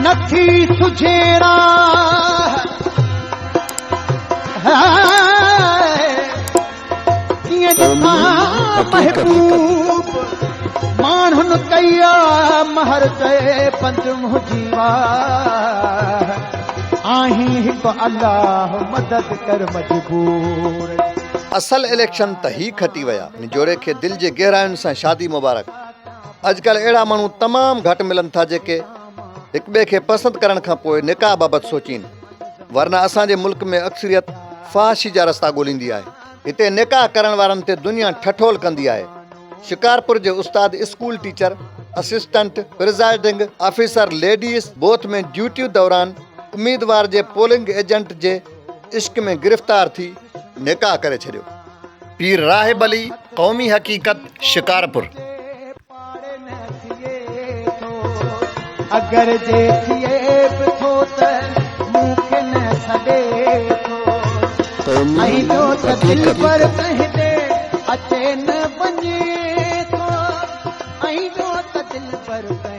نٿي سجهي راهه ڪيئن ڏسان محبوب ماڻهن ڪئي آ مهر چئي پنڌ منهنجي واهه آهين هڪ الله مدد ڪر مجبور. اصل اليڪشن ته هي کٽي ويا. هن جوڙي کي دل جي گهراين سان شادي مبارڪ. اڄڪلهه اهڙا ماڻهو تمام گهٽ ملن ٿا جيڪي هڪٻئي کي پسند ڪرڻ کان پوء نڪاح بابت سوچين ورنه اسان جي ملڪ ۾ اڪثريت فحاشي جا رستا ڳوليندي آهي. هتي نڪاح ڪرڻ وارن تي دنيا ٺٺول ڪندي آهي. شڪارپور جي استاد school teacher, assistant presiding officer ladies booth ۾ duty دوران اميدوار جي پولنگ ايجنٽ جي عشق ۾ گرفتار ٿي نڪاح ڪري ڇڏيو. پير راهب علي، قومي حقيقت، شڪارپور. اگر جي ٿئي به ٿو ته مون کي نه سڏي ٿو ۽ ٻيو ته دلبر ڪنهن ڏي اچي نه وڃي ٿو ۽ ٻيو ته دلبر ڪنهن.